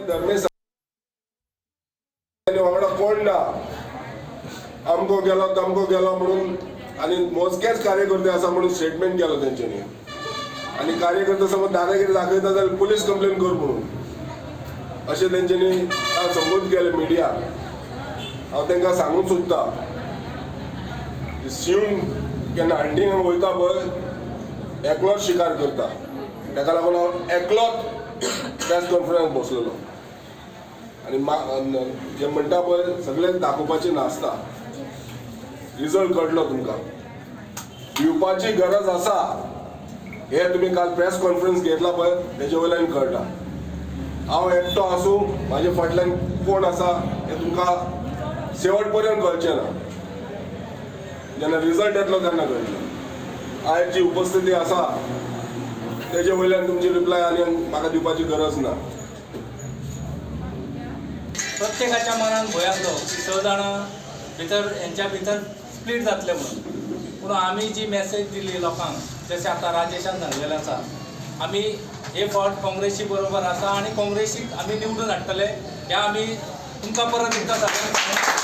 धर्मेश वांगडा कोण ना, अमको गेलो तमको गेलो म्हणून आनी मोजकेच कार्यकर्ते आसा म्हणून स्टेटमेंट केलो तेंच्यांनी. आनी कार्यकर्ते समज दादागिरी दाखयता जाल्यार पुलीस कंप्लेन कर म्हणून अशें तेंच्यांनी काल संबोध केलें मिडिया. हांव तांकां सांगूंक सोदता, शिंव केन्ना हंटिंगाक वयता पळय, एकलोच शिकार करता. ताका लागून हांव एकलोच प्रेस कॉन्फरन्स बसलेलो. आनी जे म्हणटा पळय, सगळें दाखोवपाचें नासता. रिजल्ट कळटलो तुमकां. भिवपाची गरज आसा हे तुमी काल प्रेस कॉन्फरन्स घेतला पळय, तेजे वयल्यान कळटा. हांव एकटो आसूं, म्हाजे फाटल्यान कोण आसा हें तुमकां शेवट पर्यंत कळचें ना. जेन्ना रिजल्ट येतलो तेन्ना कळटलो. आयज जी उपस्थिती आसा तेजे वयल्यान तुमची रिप्लाय आनी म्हाका दिवपाची गरज ना. प्रत्येकाच्या मनान भंय आसलो की स जाणां भितर, हेंच्या भितर स्प्लीट जातले म्हणून. पूण आमी जी मॅसेज दिली लोकांक, जशें आतां राजेशान सांगलेलें आसा, आमी हे फावट काँग्रेसी बरोबर आसा आनी काँग्रेसीक आमी निवडून हाडटले. हें आमी तुमकां परत एकदां सगळ्यांक